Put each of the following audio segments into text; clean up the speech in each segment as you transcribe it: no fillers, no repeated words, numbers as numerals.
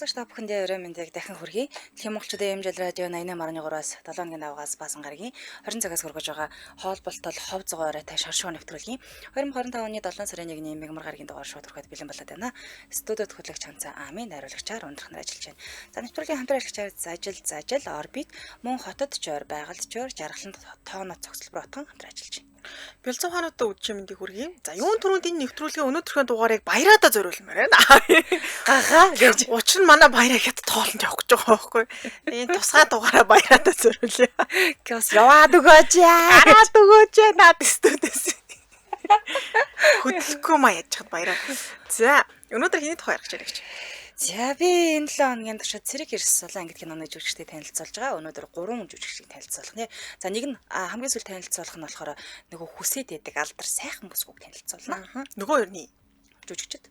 Сонсогч та бүхэндээ орой мэндийг дахин хүргэе. Дэлхийн монголчуудын эмжил радио 88.3-аас 7 хоногийн давгаас Баасан гарагийн 20 цагаас хүргэж байгаа хоол болтол хов зугаа оройтой шаршуу нэвтрүүлгийн 2025 оны 7 сарын 1-ний мегмар гарагийн дугаар шууд хүрэхэд бэлэн болоод байна. Студиод хөтлөгч Ханцаа Амын найруулагчаар Ундрах нар ажиллаж байна. За, нэвтрүүлгийн хамтран ажиллагчаар Зажил, Зажил, Орбит, мөн хотод чойр, байгальд чойр, жаргаланд тооноо цогцлбор отгон хамтран ажиллаж байна. Бэлзэн хаануудаа үдшийн мэндийг хүргэе. За, юун түрүүнд энэ нэвтрүүлгийн өнөөдрийнхөө дугаарыг баяраадаа зориулмаар байна. Гагаа гэж. Учир нь манай баяраа хят тоолонд явах гэж байгаа байхгүй. Энэ тусгай дугаараа баяраадаа зориулъя. Кос яваад өгөөч яа. Гараад өгөөч наад студиэс. Хөдлөхгүй маа яаж чад баяраа. За, өнөөдөр хэний тухай ярих гэж байна гэж. За, би энэ 7 хоногийн туршид Цэрэг эрс Сулаан гэдэг киноны жүжигчдийг танилцуулж байгаа. Өнөөдөр 3 жүжигчдийг танилцуулах нэ. За, нэг нь хамгийн сүүл танилцуулах нь болохоор нөгөө хүсээд байдаг алдар сайхан бүсгүйг танилцуулна. Нөгөө хоёрны жүжигчд.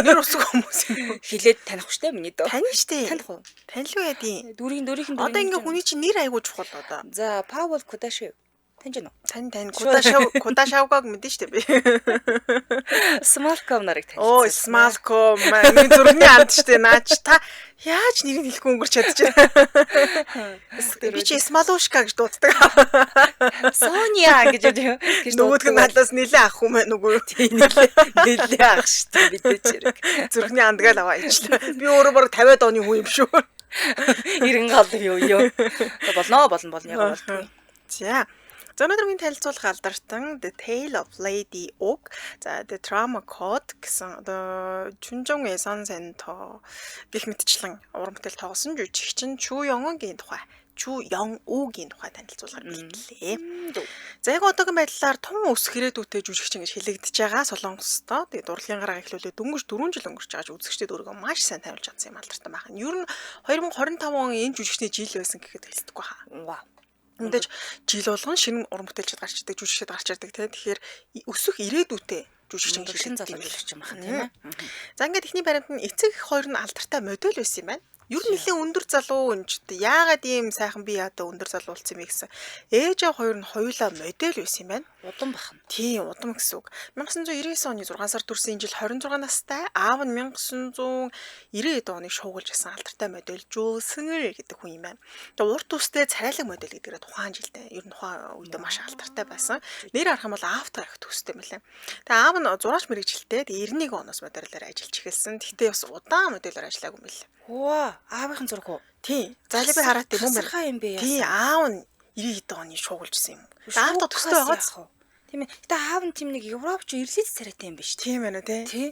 Нэр усг хүмүүс юм уу? Хилээд таних штэ миний дөө. Тань штэ. Таних уу? Танилгүй яа дий. Дүрийн дөрийнхэн Одоо ингээ хүний чинь нэр айгуу чухал одоо. За, Паул Кудашев. Таньж гэнэ үү? Тань тань Кудашав Кудашавгаг мэдэн штэ би. Смалков нарыг танилцуулна. Оо, Смалков миний зүрхний анд штэ наач та яаж нэрийг хэлэхгүй өнгөрч чадчихэ. Би чи Смалушка гэж дууддаг. Соня гэж гэж Нөгөөдг нь надаас нилээ ах юм байна үгүй юу? Нилээ ах штэ мэдээч хэрэг. Зүрхний андгаал аваа ижлээ. Би өөрөө бараг 50-ад оны хүн юм шүү. 90 гал юу юу. Болно болно болно яг болдгоо. За. За, өнөөдөр миний танилцуулах алдартан The Tale of Lady Ok, за The Trauma Code гэсэн одоо Чүнжон Эсан Сенто гэх мэтчлэн уран бүтээл тоглосон жүжигчин Чу Йонгийн тухай, Чу Йон Үгийн тухай танилцуулахар бэлтлээ. За, яг одоогийн байдлаар тун өсөх ирээдүйтэй жүжигчин гэж хэлэгдэж байгаа Солонгостой. Тэгээд урлагийн гараа эхлүүлээд дөнгөж 4 жил өнгөрч байгаа ч үзэгчдэд өөрийгөө маш сайн таниулж чадсан юм алдартай байна. Ер нь 2025 он энэ жүжигчний жил байсан гэхэд хэлдэггүй хаа. Вау. Мэдээж жил болгон шинэ уран бүтээлчд гарч ирдэг, жүжигчд гарч ирдэг тийм. Тэгэхээр өсөх ирээдүйтэй жүжигчин гэж Шинэ залуу жүжигч юм байна тийм ээ. За, ингээд эхний баримт нь эцэг эх хоёр нь алдартай модель байсан юм байна. Ер нь нэлээд өндөр залуу энэ яагаад ийм сайхан би яадаа өндөр залуу болсон юм бэ гэсэн. Ээж аав хоёр нь хоёулаа модель байсан юм байна. Удам бахна. Тийм, удам гэсэн үг. 1999 оны 6 сар төрсэн, энэ жил 26 настай. Аав нь 1990 оны шуугилж байсан алдартай модель Жуу Сэнгэр гэдэг хүн юм байна. Тэгээ урт үстэй царайлаг модель гэдгээрээ тухайн жилдээ ер нь тухайн үедээ маш алдартай байсан. Нэр харах юм бол аавтай их төстэй юм лээ. Тэгээ аав нь зураач мэрэгжилтэй. Тэгээ 91 оноос модельээр ажиллаж эхэлсэн. Гэхдээ бас удаан модельээр ажиллаагүй юм лээ. Хөө, аавынхын зураг уу? Тийм. За, би хараад тийм юм байна. Юм бэ яасан? Тийм, аав нь 90 хэдэн оны шуугилжсэн юм. Аавтай төстэй байгаа. Тийм ээ. Гэтэ аав нь тийм нэг Европч ирлиз царайтай юм биш. Тийм байна уу те? Тийм.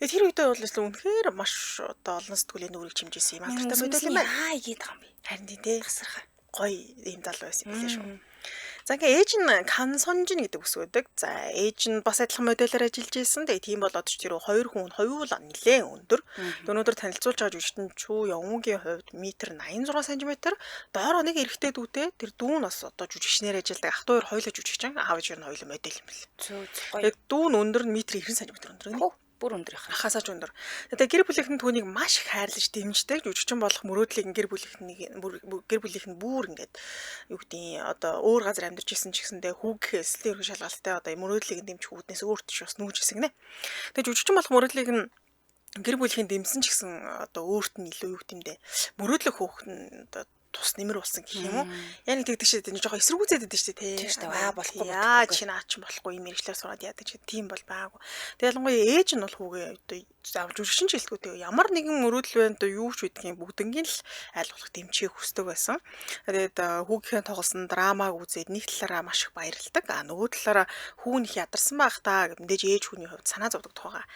Тэгээ тэр үедээ бол үнэхээр маш одоо олон сэтгүүлийн нүрийг чимжсэн юм алдартай модель юм байна. Аа, игээд байгаа юм би. Харин тийм те. Тасархай. Гоё ийм залуу байсан юм билээ шүү. За, ингээ ээж нь Кан Сонжин гэдэг үс өгдөг. За, ээж нь бас адилхан модельээр ажиллаж исэн. Тэгээ тийм болоод ч тэр хоёр хүн хоёул нэлээд өндөр. Өнөөдөр танилцуулж байгаа жүжигчин Чу Йонгийн хувьд метр 86 см. Доороо нэг эрэгтэй дүүтэй. Тэр дүү нь бас одоо жүжигчнээр ажилладаг. Ах дүү хоёр хоёулаа жүжигчин. Аав ээж нь хоёулаа модель юм бэл. Зөө гоё. Тэгээ дүү нь өндөр нь метр 90 см өндөр. Бүр өндөр их. Ахасаа ч өндөр. Тэгээ гэр бүлийнх нь түүнийг маш их хайрлаж дэмждэг. Жүжигчин болох мөрөөдлийг гэр бүлийнх нь бүр ингээд юу гэдгийг одоо өөр газар амьдарч исэн ч гэсэндээ хүүгээ эслийн ерхий шалгалттай одоо мөрөөдлийг нь дэмжих үүднээс өөрт ч бас нүүж исэн гинэ. Тэгээ жүжигчин болох мөрөөдлийг нь гэр бүлийнх нь дэмсэн ч гэсэн одоо өөрт нь илүү юу гэмдэ мөрөөдлөх хөөхт нь одоо тус нэмэр болсон гэх юм уу. Яг нэг тэгдэг шээ, жоохон эсэргүүцээд байдаг шээ тий. Тийм шүү дээ. Аа, болохгүй. Яа чи наа чи болохгүй юм мэрэгчлэр сураад яадаг чи тийм бол байгаагүй. Тэгээ ялангуяа ээж нь бол хүүгээ одоо заавал жүжигчин ч хэлтгүү тэгээ ямар нэгэн мөрөөдөл байна одоо юу ч гэдгийг бүгднгийн л аль болох дэмжихийг хүсдэг байсан. Тэгээд хүүгийнхээ тоглосон драмаг үзээд нэг талаараа маш их баярлдаг. А нөгөө талаараа хүү нь их ядарсан байх та гэж мэдээж ээж хүний хувьд санаа зовдөг тухайга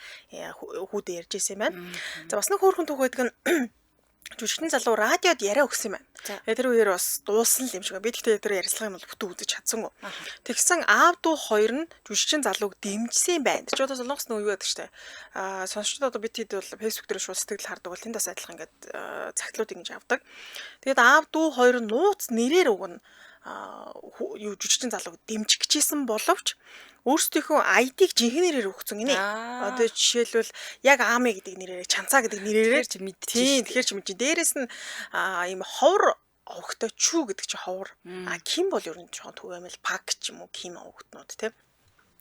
хүүдээ ярьж ирсэн юм байна. За, бас нэг хөөрхөн түүх байдаг нь жүжигчний залуу радиод яриа өгсөн юм байна. Тэгээ тэр үеэр бас дуусан л юм шиг. Би тэгтээ тэр ярилцлага юм бол бүтэн үзэж чадсангүй. Тэгсэн аав дүү хоёр нь жүжигчин залууг дэмжсэн юм байна. Тэр чи одоо Солонгос нөө юу яадаг штэ. Аа, сонсчод одоо бид хэд бол Facebook дээр шууд сэтгэл хардаг бол тэнд бас адилхан ингээд цагтлууд ингэж авдаг. Тэгээд аав дүү хоёр нь нууц нэрээр уг нь юу жүжигчин залууг дэмжих гэжсэн боловч өөрсдийнхөө ID-г жинхэнэ нэрээр өгсөн гинэ. Одоо жишээлбэл яг Ами гэдэг нэрээрээ, Чанцаа гэдэг нэрээрээ ч мэдчихэв. Тийм, тэгэхээр ч мэдчих. Дээрээс нь ийм ховор овогтой Чү гэдэг чи ховор. А Ким бол ер нь жоохон түгээмэл Пак ч юм уу Ким овогтнууд тийм.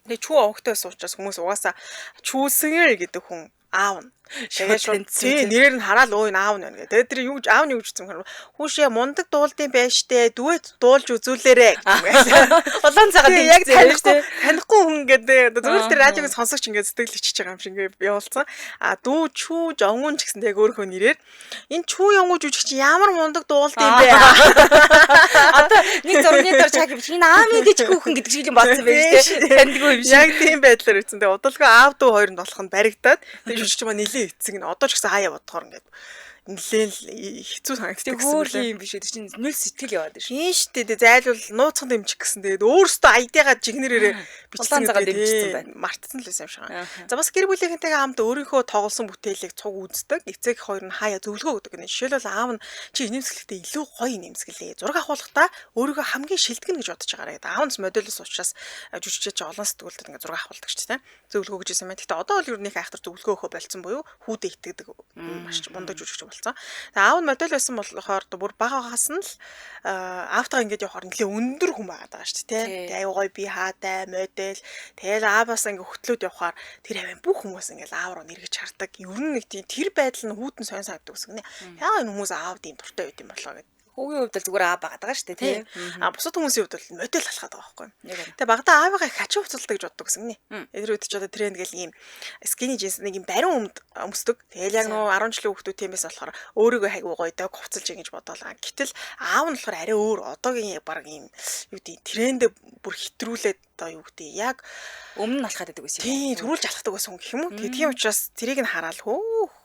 Тэгээ Чү овогтой байсан учраас хүмүүс угаасаа Чүүсгэр гэдэг хүн Аав нь. Тэгээд шууд тий нэрээр нь хараал өө энэ аав нь байна гэх. Тэгээд тэр юу гэж аав нь юу гэж үзсэн юм хүүшээ мундаг дуулдсан байж тээ дүэт дуулж үзүүлээрэ гэх юм. Улаан цагаан яг танихгүй хүн гэдэг. Зүгээр л тэр радиог сонсогч ингээд сэтгэл ичиж байгаа юм шиг ингээд явуулсан. А дүү Чүү Жонгун ч гэсэн яг өөрийнхөө нэрээр энэ Чүү Жонгун жүжигч ямар мундаг дуулд юм бэ? Одоо нэг зургийн дор чаг юм чи энэ аами гэж хүүхэн гэдэг шиг юм бодсон байж тээ. Таньдгүй юм шиг. Яг тийм байдлаар үтсэн. Тэгээ удалгүй аав дүү хоёр нь болох нь баригдаад тэгээ жүжигч маань нэлээд эцэг нь одоо ч гэсэн хаяа бодохоор ингээд нэлээд хэцүү санагддаг гэсэн. Хөөрхөн юм биш үү? Тэр чинь нүл сэтгэл яваад шүү. Тийм шүү дээ. Зайлвал нууцхан дэмжих гэсэн. Тэгээд өөрөөсөө ID-гаа жигнэрээрээ бичсэн цагаан дэмжсэн байна. Мартсан л байсан юм шиг. За бас гэр бүлийнхэнтэйгээ хамт өөрийнхөө тоглосон бүтээлийг цуг үздэг. Эцэг хоёр нь хаяа зөвлөгөө өгдөг гэнэ. Жишээлбэл аав нь чи инээмсэглэхдээ илүү гоё инээмсэглээ. Зураг авахлахдаа өөрийгөө хамгийн шилдэг нь гэж бодож байгаарэ гэдэг. Аав нь модельс учраас жүжигчээ олон сэтгүүлдэд ингээд зураг авахулдаг ч тийм. Зөвлөгөө өгч ирсэн юм. Гэхдээ одоо бол ер нь их айхтар зөвлөгөө өгөхөө болцсон буюу хүүдээ итгэдэг маш мундаг жүжигч болсон. Тэгээ аав нь модель байсан болохоор бүр бага багаас нь л аавтайгаа ингээд явахаар нэлээ өндөр хүн байгаад байгаа шүү дээ, тий. Тэгээ аюу гоё би хаатай модель. Тэгэл ааваас ингээд хөтлөөд явахаар тэр авийн бүх хүмүүс ингээд аав руу нэргэж хардаг. Ер нь нэг тийм тэр байдал нь хүүтэн сонь санагддаг гэсэн гинэ. Яа энэ хүмүүс аавд ийм дуртай байт юм болоо гэдэг. Хүүгийн хувьд л зүгээр аав байгаад байгаа шүү дээ, тий. А бусад хүмүүсийн хувьд бол модель алхаад байгаа байхгүй. Тэгээ багадаа аавыгаа их хачин хувцалдаг гэж боддог гэсэн гинэ. Тэр үед ч одоо тренд гэл ийм skinny jeans нэг ийм бариун өмд өмсдөг. Тэгэл яг нөгөө 10 жилийн хүүхдүүд тийм байсан болохоор өөрийгөө хайгуу гоё дог хувцалж ингэж бодоолаа. Гэтэл аав нь болохоор арай өөр одоогийн баг ийм юу гэдэг тренд бүр хэтрүүлээд одоо юу гэдэг яг өмнө нь алхаад байдаг байсан юм. Тийм, төрүүлж алхдаг байсан гэх юм уу. Тийм учраас тэрийг нь хараал хөөх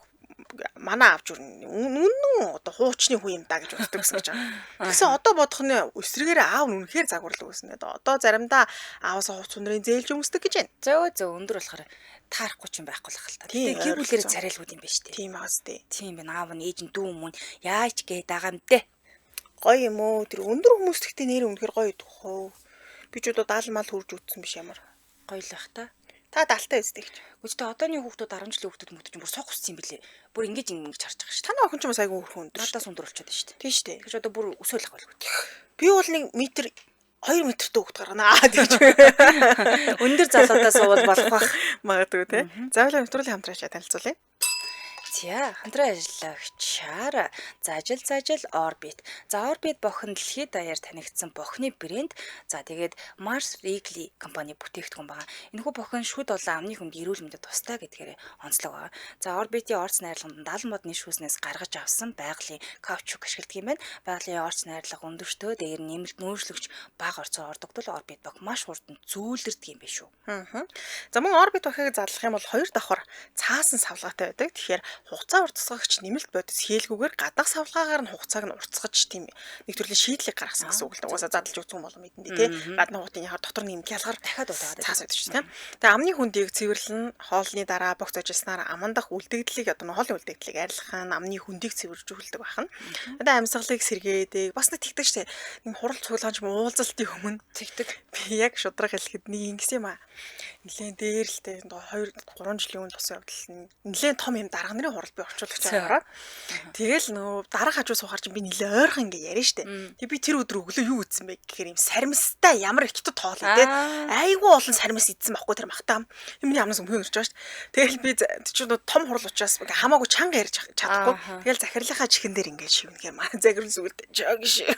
манай аав зүр үнэн одоо хуучны хүү юм да гэж боддог гэсэн гэж байгаа. Тэгсэн одоо бодох нь эсрэгээр аав нь үнэхээр загварлаг гэсэн. Одоо заримдаа ааваасаа хувц үнэрийн зээлж өмсдөг гэж байна. Зөө өндөр болохоор таарахгүй ч юм байхгүй л хэл та. Тэгээ гэр бүлээрээ царайлгууд юм байна шүү дээ. Тийм аас тий. Тийм байна. Аав нь ээж нь дүү мөн яаж гээд байгаа юм бэ? Гоё юм уу? Тэр өндөр хүмүүс гэхдээ нэр үнэхээр гоё идэх хөө. Би ч одоо 70 мал хурж үтсэн биш ямар. Гоё л бах та. Та 70-тай үстэй гэж. Гэхдээ одооны хүүхдүүд 10 жилийн хүүхдүүд мөдөж бүр суух хүссэн юм билээ. Бүр ингэж ингэж харж байгаа шүү. Танай охин ч бас айгүй хөрхөн өндөр. Надаас өндөр болчиход байна шүү дээ. Тийм шүү дээ. Тэгэж одоо бүр өсөөл ах байлгүй. Би бол 1 метр 2 метртэй хүүхд гаргана гэж. Өндөр залуудаас суувал болох бах. Магадгүй те. За баялаа нэвтрүүлгийн хамтраач танилцуулъя. За хамтран ажиллагчаар зажил Orbit. За Orbit бохин дэлхийд даяар танигдсан бохны брэнд. За тэгээд Mars Wrigley компани бүтээгдэхүүн байгаа. Энэхүү бохин шүд болон амны хүнд эрүүл мэндэд тустай гэдгээр онцлог байгаа. За Orbit-ийн орц найрлаганд 70 модны шүүснээс гаргаж авсан байгалийн каучук ашигладаг юм байна. Байгалийн орц найрлага өндөртөө дээр нэмэлт нөөцлөгч бага орцоо ордогдол Orbit бох маш хурдан зүүлэрдэг юм биш үү. За мөн Orbit бохыг задлах юм бол хоёр давхар цаасан савлгаатай байдаг. Тэгэхээр хугацаа уртасгагч нэмэлт бодис хийлгүүгээр гадах савлгаагаар нь хугацааг нь уртасгаж тийм нэг төрлийн шийдлийг гаргасан гэсэн үг л дээ. Угаасаа задлж өгсөн болон мэдэн дээ тий. Гадна хугацааны яхаар дотор нэмэлт ялгар дахиад удаагаад цаас байдаг шүү дээ. Тэгээ амны хүндийг цэвэрлэн хоолны дараа богц ажилласнаар аман дах үлдэгдлийг одоо нь хоолны үлдэгдлийг арилгах нь амны хүндийг цэвэржүүлдэг байх нь. Одоо амьсгалыг сэргээдэг. Бас нэг тэгдэг шүү дээ. Нэг хурал цуглаан ч юм уулзалтын өмнө тэгдэг. Би яг шудраг хэлэхэд нэг ингэсэн юм аа. Нилээн дээр л дээ 2 3 жилийн өмнө болсон явдал нилээн том юм дарга нарын хурал би орчуулагч байгаа. Тэгэл нөгөө дарга хажуу суухаар чинь би нилээн ойрхон ингээ яриа штэ. Тэг би тэр өдөр өглөө юу идсэн бэ гэхээр юм сармистай ямар их хятад хоол идээд айгүй олон сармис идсэн байхгүй тэр махтаа. Миний амнаас өмхөн өрч байгаа штэ. Тэгэл би чинь том хурал учраас ингээ хамаагүй чанга ярьж чадахгүй. Тэгэл захирлынхаа чихэн дээр ингээ шивнэхээр манай загвар сүгэлт жог шив.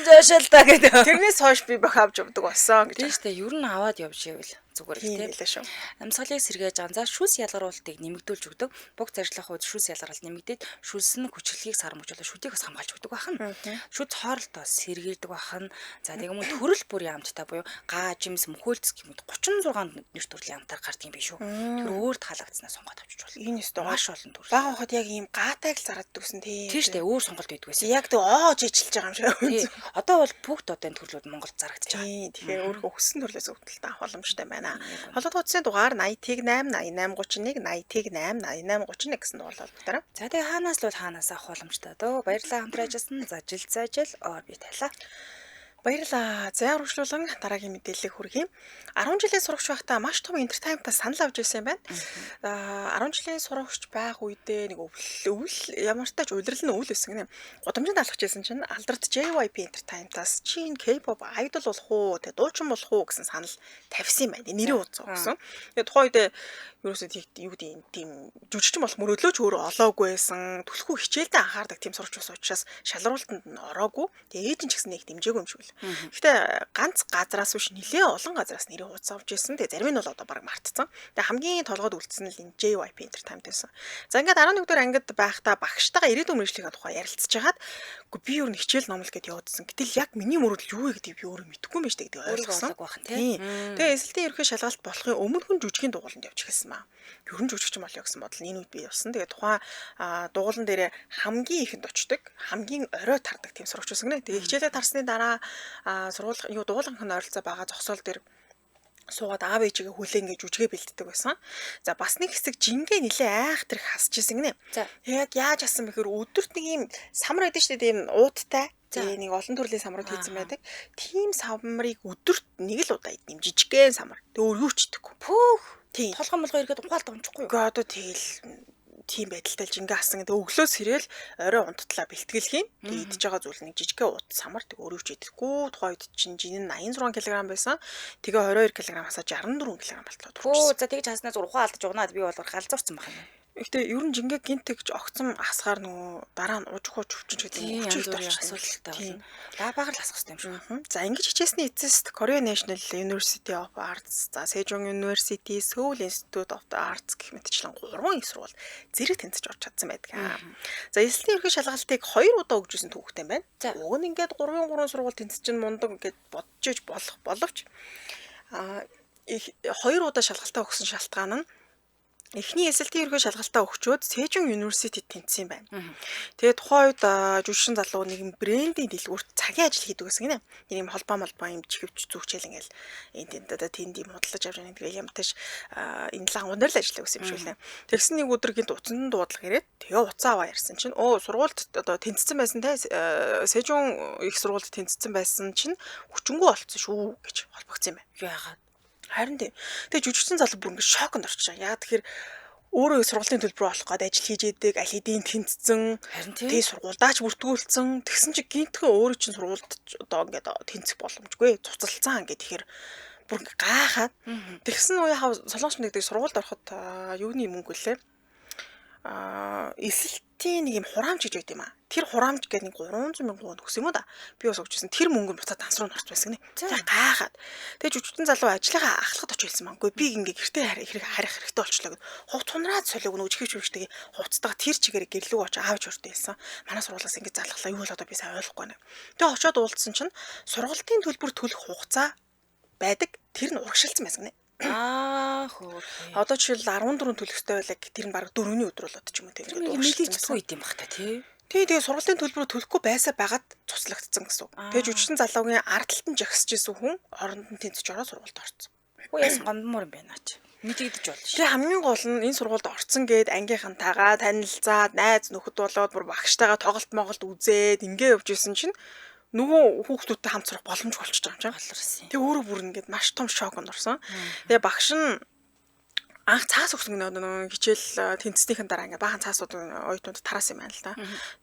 Жаашаал та гэдэг. Тэрнээс хойш би бох авч явдаг болсон гэж. Тийм штэ. Ер нь аваад явж ивэл зүгээр л тийм. Амьсгалыг сэргээж ганцаар шүс ялгаруултыг нэмэгдүүлж өгдөг. Богц ажиллах үед шүс ялгаралт нэмэгдээд шүлс нь хүчрхийг сармөгжүүлээ шүдийг бас хамгаалж өгдөг бахна. Шүд цооролтоо сэргийрдэг бахна. За тэг мөн төрөл бүрийн амттай буюу гаа, жимс, мөхөөлцс гэх мэт 36 нэр төрлийн амтаар гардаг юм биш үү. Тэр өөр таалагдсанаа сонгоод авчиж болно. Энэ өстө маш олон төрөл. Бага хахад яг ийм гаатайг л зараад дгсэн тийм. Тийм штэ өөр сонголт байдаг байсан. Яг тэг оож ижлж байгаа юм шиг. Одоо бол бүгд одоо энэ төрлүүд Монголд зарагдаж байгаа. Тийм. Тэгэхээр өөрөө хүссэн төрлөөс өвдөлтөд авах боломжтой байна. Холбоот утасны дугаар 80 8 88 31 80 8 88 31 гэсэн дугаар холбогдороо. За тэгээ хаанаас л бол хаанаас авах боломжтой дөө. Баярлалаа хамтран ажилласан. Зажил Orbit талаа. Баярлаа. За үргэлжлүүлэн дараагийн мэдээллийг хүргэе. 10 жилийн сурагч байхдаа маш том entertainment-аас санал авч ирсэн юм байна. 10 жилийн сурагч байх үедээ нэг өвөл ямартай ч улирал нь өвөл байсан гинэ. Гудамжинд алхаж байсан чинь алдарт JYP entertainment-аас чи энэ K-pop idol болох уу, тэгээ дуучин болох уу гэсэн санал тавьсан юм байна. Нэрийн утас өгсөн. Тэгээ тухайн үедээ ерөөсөө юу гэдэг тийм жүжигчин болох мөрөөдлөөч өөрөө олоогүй байсан. Түлхүү хичээлдээ анхаардаг тийм сурагч байсан учраас шалруултанд нь ороогүй. Тэгээ ээж нь ч гэсэн нэг дэмжээгүй юм шиг л. Гэхдээ ганц газраас биш нэлээ олон газраас нэрийн хуудас авч ирсэн. Тэгээ зарим нь бол одоо бараг мартцсан. Тэгээ хамгийн толгойд үлдсэн нь л энэ JYP Entertainment байсан. За ингээд 11 дугаар ангид байхдаа багштайгаа ирээдүйн мэргэжлийн тухай ярилцж хагаад үгүй би юу н хичээл номлол гэдээ явуулсан. Гэтэл яг миний мөрөөдөл юу вэ гэдгийг би өөрөө мэдэхгүй юм байна шүү дээ гэдгийг ойлгосон. Тэгээ эсэлтийн ерөнхий шалгалт болохын өмнөхөн жүжигийн дугууланд явж эхэлсэн маа. Ер нь жүжигчин болёо гэсэн бодол нь энэ үед бий болсон. Тэгээ тухайн дугуулan дээр хамгийн ихэнд очдог, хамгийн орой тардаг тийм сурагч байсан гинэ. Тэгээ хичээлээ тарсны дараа сургууль юу дуулганх нь ойролцоо байгаа зогсоол дээр суугаад аав ээжигээ хүлээн гэж жүжигээ бэлддэг байсан. За бас нэг хэсэг жингээ нилээ айхтар их хасж исэн гинэ. Яг яаж хасан бэхээр өдөрт нэг юм самар байдаг шүү дээ, тийм ууттай. Тэгээ нэг олон төрлийн самрууд хийсэн байдаг. Тийм самрыг өдөрт нэг л удаа идэх юм жижигхэн самар. Тэгээ өөр юу ч идэхгүй. Пөөх. Толгой молгоо ирэхэд ухаалт унчихгүй юу? Гэхдээ одоо тэгэл тийм байдалтай л жингээ хасан гэдэг. Өглөөс ирээл орой унттлаа бэлтгэл хийн. Тэгээ идэж байгаа зүйл нэг жижигхэн ут самар тэг өөрөө ч идэхгүй. Тухайн үед чинь жин нь 86 кг байсан. Тэгээ 22 кг хасаа 64 кг болтлоо төрчихсөн. За тэгж хаснаа зүр ухаан алдаж унаад би бол галзуурсан байх юм. Гэхдээ ер нь жингээ гинт тэгж огцом хасгаар нөгөө дараа нь ужих ууч өвчин ч гэдэг юм янз бүрийн асуудалтай болно. Лабагаар л хасах хэрэгтэй юм шиг. За ингэж хичээсний эцэст Korea National University of Arts, за Sejong University, Seoul Institute of the Arts гэх мэтчлэн 3 их сургууль зэрэг тэнцэж орж чадсан байдаг. За эсэлтийн ерөнхий шалгалтыг 2 удаа өгч ирсэн түүхтэй юм байна. Уг нь ингээд 3-ын 3 сургууль тэнцэж чинь мундаг гэд бодож иж болох боловч 2 удаа шалгалтаа өгсөн шалтгаан нь эхний эсэлтийн ерөнхий шалгалтаа өгчөөд Sejong University-д тэнцсэн юм байна. Тэгээ тухайн үед жүжигчин залуу нэгэн брендийн дэлгүүрт цагийн ажил хийдэг гэсэн гинэ. Нэг юм холбоо молбоо юм чихвч зүгчээл ингээл энд тэнд одоо тэнд юм худалдаж авч байгаа гэдэг юм тааш энэ лангуун дээр л ажилладаг гэсэн юм шиг лээ. Тэгсэн нэг өдөр гинт утсанд дуудлага ирээд тэгээ утсаа аваа ярьсан чинь сургуульд одоо тэнцсэн байсан те Sejong их сургуульд тэнцсэн байсан чинь хүчингү болцсон шүү гэж холбогдсон юм байна. Яагаад? Харин тийм. Тэгээ жүжигчин залуу бүр ингэ шоконд орчихсон. Яа тэгэхээр өөрөө сургуулийн төлбөр олох гээд ажил хийж идэг, аль хэдийн тэнцсэн. Тэгээ сургуульдаач бүртгүүлсэн. Тэгсэн чи гинтхэн өөрөө чинь сургуульд одоо ингээд тэнцэх боломжгүй. Цуцалцсан ингээд тэгэхээр бүр ингэ гайхаад. Тэгсэн үе хав солонгос нэгдэг сургуульд ороход юуны мөнгө лээ? Эсэлтийн нэг юм хураамж гэж байт юм аа. Тэр хураамж гэдэг нэг 300 мянган вон өгсөн юм уу да. Би бас өгчсэн. Тэр мөнгө нь буцаад данс руу орч байсан гинэ. Тэгээ гайхаад. Тэгээ жүжигчин залуу ажлынхаа ахлахад очиж хэлсэн маа. Үгүй би ингээ гэртээ харих хэрэгтэй болчлоо гэд. Хувц хунраад солиог нөгөө чихвч хөвчтэйг хувцтайгаа тэр чигээр гэрлүүг очиж аавч өртөө хэлсэн. Манай сургуулиас ингээ залхлаа. Юу бол одоо би сайн ойлгохгүй байна. Тэгээ очиод уулзсан чинь сургалтын төлбөр төлөх хугацаа байдаг. Тэр нь урагшилсан байсан гинэ. Хөөх. Одоо жишээл 14 төлөх ёстой байлаа гэх тэр нь бараг 4-ний өдөр болоод ч юм уу тийм ингээд урагшилсан байсан юм бах та тий. Тий, тэгээ сургуулийн төлбөрөө төлөхгүй байсаа байгаад цуцлагдсан гэсэн үг. Тэгээ жүжигчин залуугийн ард талд нь жагсаж исэн хүн оронд нь тэнцэж ороод сургуульд орсон. Үгүй яасан гомдмоор юм байна наач. Мэдэгдэж болно шүү. Тэгээ хамгийн гол нь энэ сургуульд орсон гээд ангийнхантайгаа танилцаад найз нөхөд болоод бүр багштайгаа тоглолт моголт үзээд ингээ явж исэн чинь нөгөө хүүхдүүдтэй хамт сурах боломж болчихж байгаа юм чинь. Тэгээ өөрөө бүр ингээд маш том шоконд орсон. Тэгээ багш нь анх цаас өгсөн гэнэ нөгөө хичээл тэнцснийхэн дараа ингээд баахан цаасууд оюутнууд тараас юм байна л да.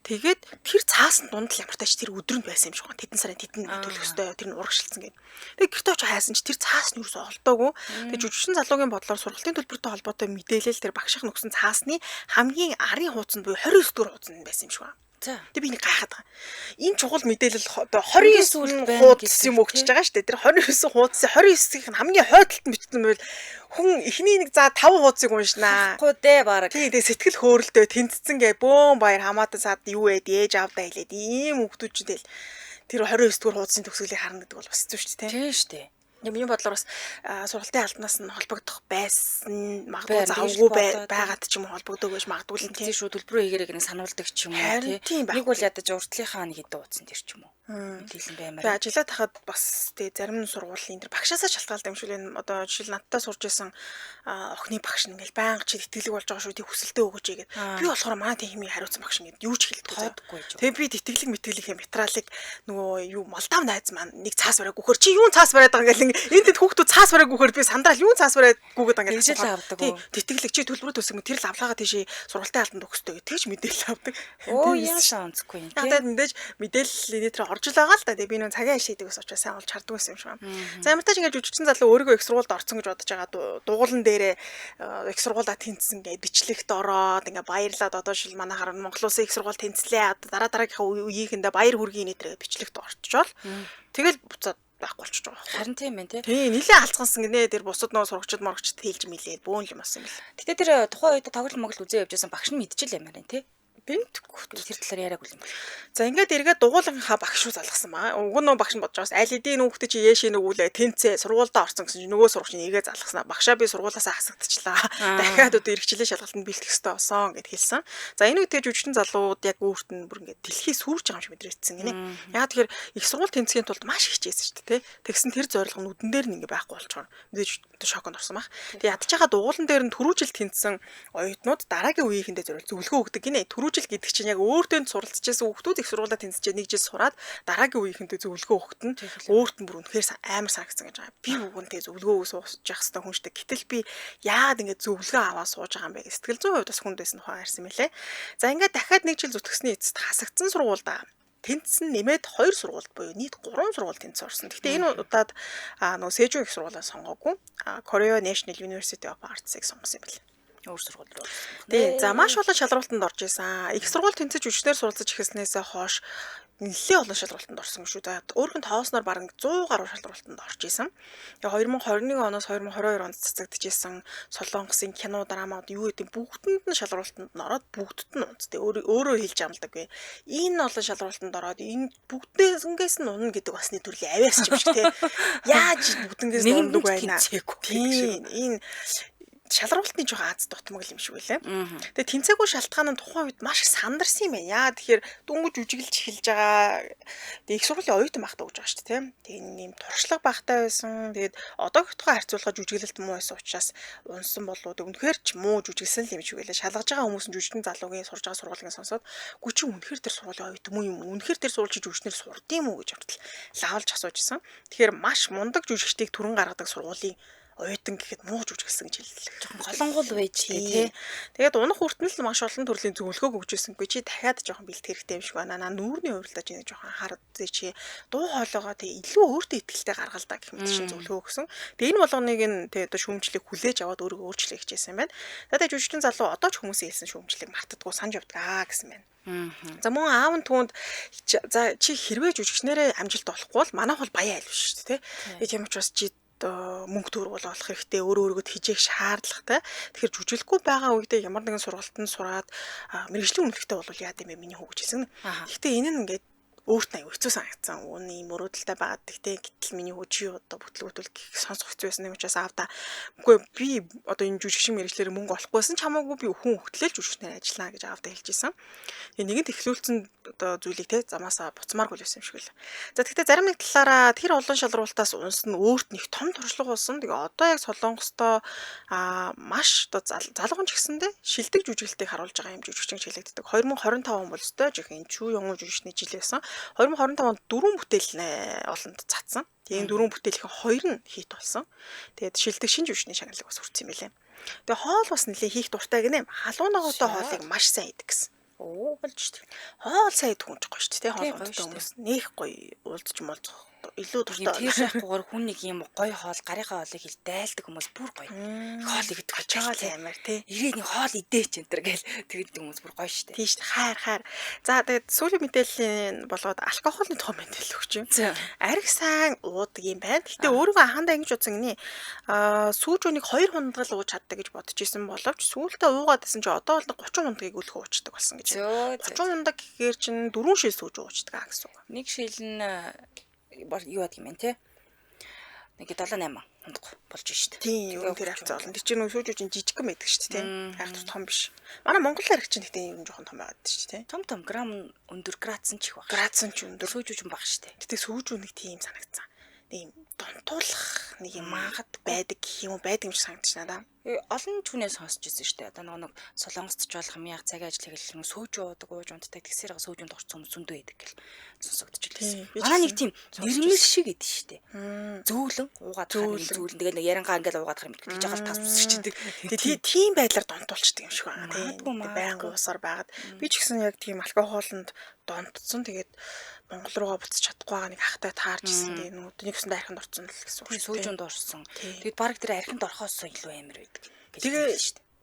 Тэгээд тэр цаасан дунд л ямар тач тэр өдрөнд байсан юм шиг байна. Тэдэн сарын тэдэн төлөх ёстой тэр нь урагшилсан гэдэг. Тэгээд гэртээ очиж хайсан чи тэр цаас нь юусоо олдоогүй. Тэгээд жүжигчин залуугийн бодлоор сургалтын төлбөртэй холбоотой мэдээлэл тэр багшийн өгсөн цаасны хамгийн арын хуудсанд буюу 29 дугаар хуудсанд байсан юм шиг байна. Тэгээ би нэг гайхаад байгаа. Энэ чухал мэдээлэл одоо 29 хуудас юм өгчөж байгаа шүү дээ. Тэр 29 хуудас 29-ийнх нь хамгийн хойд талд нь бичсэн байвал хүн эхний нэг за 5 хуудсыг уншнаа. Тэгэхгүй дээ бараг. Тий, тэгээ сэтгэл хөөрөлтөө тэнцсэн гэ бөөн баяр хамаатан сад юу ээ ээж аавдаа хэлээд ийм хүүхдүүд чинь тэгэл тэр 29 дугаар хуудсын төгсгөлийг харна гэдэг бол бас хэцүү шүү дээ. Тийм шүү дээ. Миний бодлоор бас сургалтын албанаас нь холбогдох байсан магадгүй завгүй байгаад ч юм уу холбогдоогүй гэж магадгүй л тийм шүү төлбөрөө хийгэрэг нэг сануулдаг ч юм уу тийм нэг бол ядаж уртлынхаа нэг хэдэн утсан тэр ч юм уу мэдээлэн баймаар. Тэгээ ажиллаад тахад бас тэгээ зарим сургуулийн тэр багшаасаа шалтгаалдаг юм шиг л энэ одоо жишээл надтай сурж исэн охины багш нь ингээл байнга чи тэтгэлэг болж байгаа шүү тий хүсэлтээ өгөөч гээд би болохоор манай тийм хэмийг хариуцсан багш ингээд юу ч хэлдэггүй. Тэгээ би тэтгэлэг мэтгэлэг юм материалыг нөгөө юу Молдав найз маань нэг цаас бариаг гүхэр чи юун цаас бариад байгаа ингээл энд тэд хүүхдүүд цаас бариаг гүхэр би сандраал юун цаас бариад гүгээд ингээд авдаг. Тий тэтгэлэг чи төлбөрөө төлсөн тэр л авлагаа тийшээ сургалтын албанд өгөх ёстой гэх тэгж мэдээлэл авдаг. Оо яа онцгүй юм тий. Тэгээд мэдээж мэдээлэл энэ тэр орж л байгаа л да. Тэгээ би нөө цагийн ашиг хийдэг ус учраас сайн олж харддаг байсан юм шиг байна. За ямар тач ингээд жүжигчин залуу өөрийгөө их сургуульд орсон гэж бодож байгаа дугуулн дээрээ их сургуульд тэнцсэн ингээд бичлэгт ороод ингээд баярлаад одоо шил манайхаар Монгол улсын их сургууль тэнцлээ. Дараа дараагийнхаа үеийнхэндээ баяр хүргэе нэтэр бичлэгт орчвол тэгэл буцаад байхгүй болчихж байгаа. Харин тийм байх тий. Тийм нилээ алцгансан гинэ тэр бусад нөө сурагчид морогчд хэлж мэлээд бөөн юм болсон юм бэл. Гэтэ тэр тухайн үед тоглол моглол үзээ явж байсан багш нь мэдчихэл юм байна тий. Бэнтгүй тэр талаар яриаг үл юм. За ингээд эргээд дугуулгынхаа багш руу залгасан маа. Уг нь багш нь бодож байгаас аль эдийн хүүхдээ чи яашийн нөгүүлээ тэнцээ сургуульдаа орсон гэсэн чинь нөгөө сурагч нь эргээ залгасан. Багшаа би сургуулаасаа хасагдчихлаа. Дахиад одоо эргэжлийн шалгалтанд бэлтгэх ёстой болсон гэд хэлсэн. За энэ үед тэгээ жүжигчин залууд яг өөрт нь бүр ингээд дэлхий сүрж байгаа юм шиг мэдрэгдсэн гинэ. Яг тэгэхээр их сургууль тэнцхийн тулд маш хичээсэн шүү дээ, тэ. Тэгсэн тэр зорилго нь үдэн дээр нь ингээд байхгүй болчихоор мэдээж шоконд орсон баг. Тэгээ ядж байгаа дугуулан дээр нь түрүү жил тэнцсэн оюутнууд дараагийн үеийнхэндээ зориул зөвлөгөө өгдөг гинэ. Түрүү жил гэдэг чинь яг өөртөө суралцж байсан хүүхдүүд их сургуулаа тэнцжээ нэг жил сураад дараагийн үеийнхэндээ зөвлөгөө өгөхт нь өөрт нь бүр үнэхээр амар санагдсан гэж байгаа. Би бүгэн тэгээ зөвлөгөө өгөө сууж явах хэрэгтэй хүн шүү дээ. Гэтэл би яагаад ингэ зөвлөгөө аваа сууж байгаа юм бэ? Сэтгэл зүйн хувьд бас хүнд байсан тухай ярьсан мэлээ. За ингээд дахиад нэг жил зүтгэсний эцэст хасагдсан сургуульдаа тэнцсэн нэмээд 2 сургуульд буюу нийт 3 сургууль тэнцсэн орсон. Гэхдээ энэ удаад нөгөө Сэжүн их сургуулаа сонгоогүй. Korea National University of Arts-ыг сонгосон юм байна. Өөр сургууль руу орсон. Тийм. За маш олон шалралтанд орж исэн. Их сургууль тэнцэж өчнөр суралцаж эхэлснээсээ хойш нэлээд олон шалралтанд орсон шүү. За өөрөх нь тоосноор бараг 100 гаруй шалралтанд орж исэн. Тэгээ 2021 оноос 2022 онд цацагдчихсэн Солонгосын кино, драмууд юу гэдэг бүгдэнд нь шалралтанд нь ороод бүгдд нь унцтай. Өөрөө хэлж амладаггүй. Энэ олон шалралтанд ороод энэ бүгдээсэнгээс нь унна гэдэг бас нэг төрлийн авиас юм шиг те. Яаж бүгднгээс нь ундаг байна. Тийм. Энэ шалралтны жоохон аз дутмаг юм шиг байлаа. Тэгээ тэнцээгүй шалтгаан нь тухайн үед маш их сандарсан юм байна. Яа тэгэхээр дөнгөж үжиглж эхэлж байгаа. Тэгээ их сургуулийн оюутан байхдаа өгж байгаа шүү дээ, тийм. Тэгээ нэг юм туршлага багтай байсан. Тэгээд одоогийнхтойгоо харьцуулахад жүжиглэлт муу байсан учраас унсан болов. Тэг үнэхээр ч муу жүжиглсэн л юм шиг байлаа. Шалгаж байгаа хүмүүс нь жүжигчин залуугийн сурж байгаа сургуулийн сонсоод гү чи үнэхээр тэр сургуулийн оюутан муу юм уу? Үнэхээр тэр сургууль чи жүжигчнэр сурд юм уу гэж хүртэл лавлж асууж исэн. Тэгэхээр маш мундаг жүжигчдийг түрэн гаргадаг сургуулийн оюутан гэхэд муу жүжиглсэн гэж хэллээ. Жохон голонгол байж тээ тий. Тэгээд унах хүртэл л маш олон төрлийн зөвлөгөөг өгч ирсэнгүй чи дахиад жоохон бэлтгэх хэрэгтэй юм шиг байна. Наа нүүрний хувилдаж нэг жоохон хараад үзье чи дуу хоолойгоо тэг илүү өөртөө ихтэй гаргал та гэх мэт шин зөвлөгөө өгсөн. Тэгээд энэ болгоныг нь тэг одоо шүүмжлийг хүлээж аваад өөрийгөө өөрчлөх хичээсэн юм байна. Тэгээд жүжигчин залуу одоо ч хүмүүсийн хэлсэн шүүмжлийг мартадаггүй санаж явдаг аа гэсэн байна. За мөн аав нь түүнд за чи хэрвээ жүжигчнэрээ амжилт олохгүй бол манайх бол баян айл биш шүү дээ тий. Тийм учраас чи мөнгө төгрөг бол олох хэрэгтэй, өөрөө өөрийгөө хижээх шаардлагатай. Тэгэхээр жүжиглэхгүй байгаа үедээ ямар нэгэн сургалтанд сураад мэргэжлийн үнэлгэтэй бол яа гэм бэ миний хүү гэж хэлсэн. Гэхдээ энэ нь ингээд өөрт нь аюу хэцүү санагдсан. Үүний мөрөөдөлтэй байгаад гэхдээ гэтэл миний хүү чи одоо бүтлгүүтэл гэх сонсох хэцүү байсан юм учраас аавда үгүй би одоо энэ жүжигчин мэргэжлээр мөнгө олохгүйсэн ч хамаагүй би хүн хөтлөөл жүжигчнээр ажиллана гэж аавда хэлж исэн. Тэгээ нэгэнт эхлүүлсэн одоо зүйлийг те замаасаа буцмааргүй л байсан юм шиг л. За тэгтээ зарим нэг талаараа тэр олон шалруултаас унсан нь өөрт нэг том туршлага болсон. Тэгээ одоо яг Солонгостой маш одоо залуухан ч гэсэндээ шилдэг жүжиглэлтийг харуулж байгаа юм жүжигчин хэлэгддэг. 2025 он бол өстой жихэн Чүү Йонгу жүжигчний жил байсан. 2025 онд 4 бүтээл олонд цацсан. Тэгээ энэ 4 бүтээлийн 2 нь хит болсон. Тэгээд шилдэг шинж жүжигчний шагналыг бас хүртсэн юм байлээ. Тэгээ хоол бас нэлээ хийх дуртай гинэ. Халуун ногоотой хоолыг маш сайн идэг гэсэн. Оо болж шүү дээ. Хоол сайн идэх хүн ч гоё шүү дээ. Хоол унттай хүмүүс нэх гоё уулзч муулзах илүү дуртай. Тэр шахахгүйгээр хүн нэг юм гоё хоол, гарынхаа хоолыг хил дайлдаг хүмүүс бүр гоё. Хоол идэх гэж байгаа амар тий. Ирээд нэг хоол идээч энэ төр гэл тэгээд хүмүүс бүр гоё шүү дээ. Тийм шүү дээ. Хайр хайр. За тэгээд сүүлийн мэдээллийн болгоод алкоголны тухай мэдээлэл өгч юм. Арх сайн уудаг юм байна. Гэтэ өөрийгөө анхандаа ингэж бодсон гинэ. Сүүжүүнийг 2 хундгал ууж чаддаг гэж бодож исэн боловч сүүлдээ уугаад исэн чи одоо бол 30 хундгийг өлхөө уучдаг болсон гэж. 30 хундаг гэхээр чин 4 шил сүүж уучдаг аа гэсэн үг. Нэг шил нь юу яадаг юм бэ те? Нэг 7 8 хундах болж штэ. Тийм, ер нь тэр хавцаа болно. Тэр чинь нөгөө сүүжүү чинь жижигхэн байдаг шүү дээ, тийм. Хайх том биш. Манай Монгол арх чинь гэтээ ер нь жоохон том байгаад шүү дээ, тийм. Том том грамм өндөр градус нь ч их баг. Градус нь ч өндөр. Сүүжүү чинь бага штэ. Гэтэ сүүжүү нэг тийм санагдсан. Нэг юм донтуулах нэг юм мангад байдаг гэх юм уу байдаг юм шиг санагдаж надаа. Олон хүнээ сонсч ирсэн шүү дээ. Одоо нөгөө нэг Солонгост ч бол хамгийн яг цагийн ажил хийгээл нэг сүүжүү уудаг, ууж унтдаг тэгсээр сүүжүүнд орсон хүмүүс зөндөө байдаг гэл сонсогдож лээ. Манай нэг тийм нэрмэл шиг идэв шүү дээ. Зөөлөн уугаад хахаар нэг зөөлөн тэгэл нэг ярангаа ингээл уугаад хахаар мэддэг гэж жагаал тас үсэрчдэг. Тэгээ тийм байдлаар донтуулчдаг юм шиг байна тийм. Баян уусаар байгаад би ч гэсэн яг тийм алкоголонд донтцсон. Тэгээд Монгол руугаа буцаж чадахгүй байгаа нэг ахтай таарч ирсэн. Тэгээ нэг өсөндөө архинд орсон л гэсэн үг шүү. Сүүжүүнд орсон. Тэгээд баг тэр архинд орохоос илүү амар байдаг. Тэгээ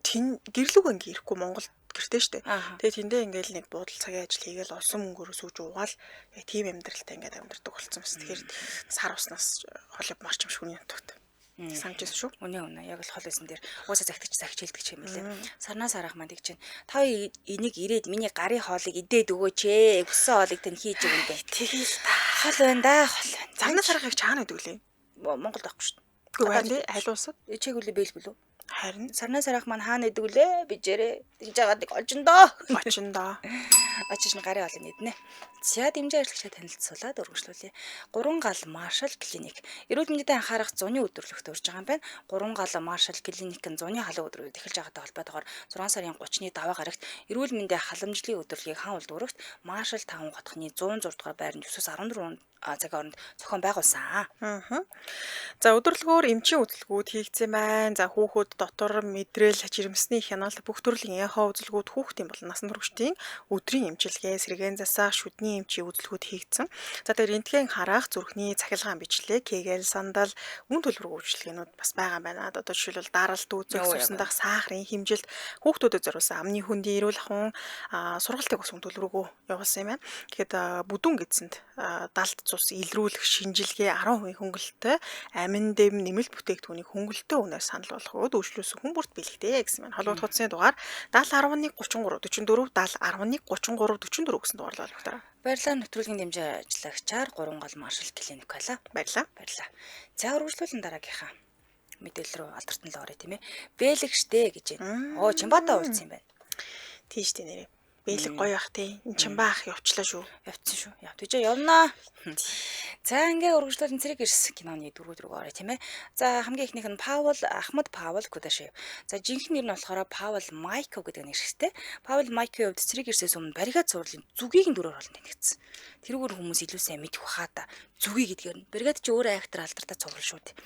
тэн гэрлүүг ингээ ирэхгүй Монгол гэртээ штэ. Тэгээ тэндээ ингээл нэг буудал цагийн ажил хийгээл олсон мөнгөөрөө сүүж уугаал яг тийм амьдралтай ингээд амьдардаг болсон бас. Тэгэхээр сар уснаас хол явмаар ч юм шиг үний нутагт. Санаж байсан шүү. Үнэ үнэ. Яг л хол байсан дээр уусаа загтагч загч хэлдэг ч юм лээ. Сарнаа сарах маань тэг чинь та энийг ирээд миний гарын хоолыг идээд өгөөч ээ. Хүссэн хоолыг тань хийж өгнө гэх. Тэгэл та. Хол байна да, хол байна. Сарнаа сарахыг чаана гэдэг лээ. Монголд байхгүй шүү. Үгүй байна. Аль улсад? Чиг үлээ бэлгүлүү. Харин сарнаа сарах маань хаана идэг лээ? Бижээрээ. Тэгж жагаад нэг очиндоо. Очиндоо. Очиж нь гарын хоолыг иднэ. За дэмжин ажиллагчдад танилцуулаад өргөжлүүлье. Гурван гал Маршал клиник. Эрүүл мэндэд анхаарах зуны өдөрлөгт урьж байгаа юм байна. Гурван гал Маршал клиник нь зуны халуун өдрүүд эхэлж байгаатай холбоотойгоор 6 сарын 30-ны даваа гарагт эрүүл мэндийн халамжлалын өдөрлөгийг хаан улдуурагт Маршал 5 хотхны 106 дугаар байранд 9-14 цагийн хооронд зохион байгуулсан. За өдөрлөгөөр эмчийн үзэлгүүд хийгдсэн байна. За хүүхэд дотор мэдрэл, жирэмсний хяналт бүх төрлийн эхо үзэлгүүд хүүхдийн болон насан туршидын өдрийн эмчилгээ, сэргээн засах, шүдний эмчийн үзэлгүүд хийгдсэн. За тэгэхээр рентген харах, зүрхний цахилгаан бичлэг, кегел, сандал, үн төлбөргүй үйлчилгээнүүд бас байгаа юм байна. Одоо жишээлбэл даралт, үзэх, цусны дах, сахарын хэмжилт, хүүхдүүдэд зориулсан амны хөндийн эрүүл ахуйн сургалтыг бас үн төлбөргүй явуулсан юм байна. Тэгэхээр бүдүүн гэдсэнд далд цус илрүүлэх шинжилгээ 10% хөнгөлөлттэй амин дэм нэмэлт бүтээгдэхүүнийг хөнгөлөлттэй үнээр санал болгоод үйлчлүүлсэн хүн бүрт бэлэгдээ гэсэн байна. Холбоот утасны дугаар 70 11 33 44 70 11 33 44 гэсэн дугаарлал холбогдороо. Баярлалаа нэвтрүүлгийн дэмжин ажиллагчаар Гурван гал Маршал клиник байлаа. Баярлалаа. Баярлалаа. За үргэлжлүүлэн дараагийнхаа мэдээлэл рүү алдартан л орё тийм ээ. Бэлэг штэ гэж байна. Оо Чимбата уулзсан юм байна. Тийм штэ нэрээ. Бэлэг гоё ах тий. Энэ Чимба ах явчлаа шүү. Явцсан шүү. Яв тийж явнаа. За ингээ үргэлжлүүлэн цэрэг эрс киноны дөрөв дөрөв орё тийм ээ. За хамгийн эхнийх нь Паул Ахмад Паул Кудашев. За жинхэнэ нэр нь болохоор Паул Майков гэдэг нэршигтэй. Паул Майковын хувьд цэрэг эрсээс өмнө баригад цувралын зүгийг нь дөрөөр олон танигдсан. Тэрүүгээр хүмүүс илүү сайн мэдэх хаа та. Зүгийг гэдгээр нь. Баригад чи өөрөө актер алдартай цуврал шүү дээ.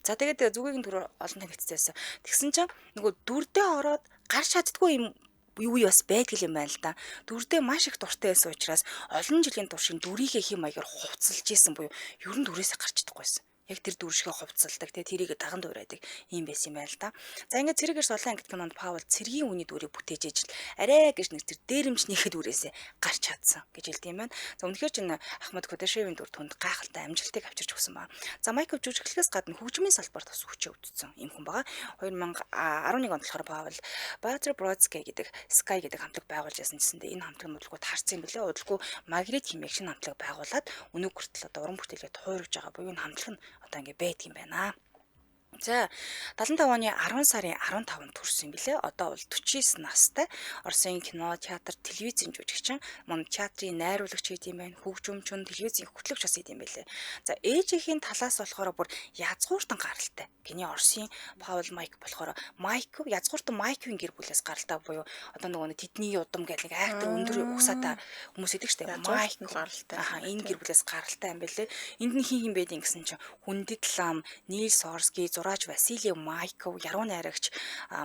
За тэгээд зүгийг нь дөрөөр олон танигдсан. Тэгсэн чинь нөгөө дүрдээ ороод гарч чаддгүй юм юу бас байдаг юм байна л да. Дүрдээ маш их дуртай байсан учраас олон жилийн туршийн дүрийгээ хэм маягаар хувцалж исэн буюу ер нь дүрээсээ гарч чадахгүй байсан. Яг тэр дүр шигэ хувцалдаг те тэрийг даган дуурайдаг юм байсан юм байна л да. За ингээд цэрэг эрс олон ангит кинонд Паул цэргийн үний дүрийг бүтээж ижил арай гэж нэг тэр дээрэмчнийхээ дүрээсээ гарч чадсан гэж хэлдэг юм байна. За үнэхээр чинь Ахмад Кудашевын дүр түнд гайхалтай амжилтыг авчирч өгсөн ба. За Майкл жүжиглэхээс гадна хөгжмийн салбарт бас хүчээ өвдсөн юм хүн байгаа. 2011 онд болохоор Паул Базер Бродский гэдэг Sky гэдэг хамтлаг байгуулж ясан гэсэндээ энэ хамтлаг нь удалгүй таарсан юм билээ. Удалгүй Магрит хэмээх шинэ хамтлаг байгуулад өнөг хүртэл одоо уран бүтээлээ туурж байгаа буюу энэ хамтлаг нь одоо ингэ байдаг юм байна. За 75 оны 10 сарын 15-нд төрсөн юм билээ. Одоо бол 49 настай. Оросын кино, театр, телевизийн жүжигчин, мөн театрын найруулагч хийд юм байна. Хөгжимчин, телевизийн хөтлөгч бас хийд юм билээ. За ээжийн талаас болохоор бүр язгууртан гаралтай. Гиний Оросын Паул Майк болохоор Майков язгууртан Майковын гэр бүлээс гаралтай буюу одоо нөгөө нэг тэдний удам гэх нэг айхтар өндөр угсаатай хүмүүс идэг штэ. Майк гаралтай. Аха энэ гэр бүлээс гаралтай юм билээ. Энд нь хин хин байдیں гэсэн чинь Хүндэт лам, Нил Сорский, Зураач Василий Майков, яруу найрагч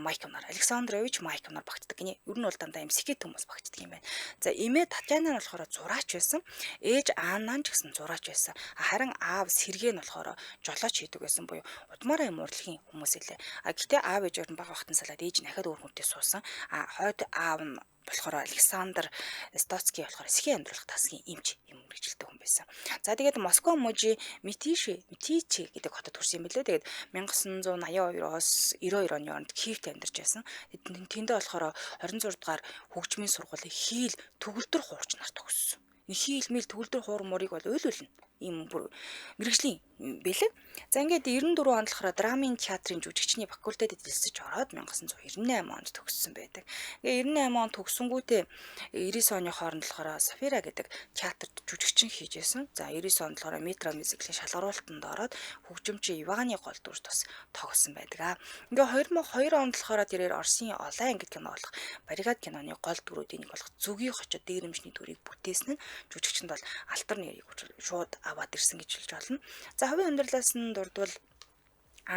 Майков нар, Александрович Майков нар багтдаг гинэ. Ер нь бол дандаа юм сэкэт хүмүүс багтдаг юм байна. За эмээ Татьяна нь болохоор зураач байсан. Ээж Анна ч гэсэн зураач байсан. Харин аав Сергей нь болохоор жолооч хийдэг байсан буюу удмаараа юм урлагийн хүмүүс илээ. А гэтээ аав ээж өөр нь бага багтан салаад ээж нь ахаад өөр хүнтэй суусан. А хойд аав нь болохоор Александр Стоцкий болохоор сэхэн амьдруулах тасгийн эмч юм мэргэжилтэй хүн байсан. За тэгээд Москва мужи Митиши Митичи гэдэг хотод төрсэн юм билээ. Тэгээд 1982-оос 92 оны хооронд Киевт амьдарч байсан. Тэндээ болохоор 26 дугаар хөгжмийн сургуулийн хийл төгөлдөр хуурч нар төгссөн. Хийл мэл төгөлдөр хуур мурыг бол уйлуулна. Ийм бүр мэрэгжлийн бэлэг. За ингээд 94 онд болохоор драмын театрын жүжигчний факультетэд элсэж ороод 1998 онд төгссөн байдаг. Ингээ 98 онд төгсөнгүүтээ 99 оны хооронд болохоор Сафира гэдэг театрт жүжигчин хийж исэн. За 99 онд болохоор Метро мюзиклийн шалгаруултанд ороод хөгжимчин Иваны гол дүрт бас тогсон байдаг. Ингээ 2002 онд болохоор тэрээр Оросын Олон ангид кино болох Баригад киноны гол дүрүүдийн нэг болох Зүгийн хочид дээрэмжний дүрийг бүтээсэн нь жүжигчэнд бол алтар нэрийг шууд аваад ирсэн гэж хэлж болно. За хувийн амьдралаас нь дурдвал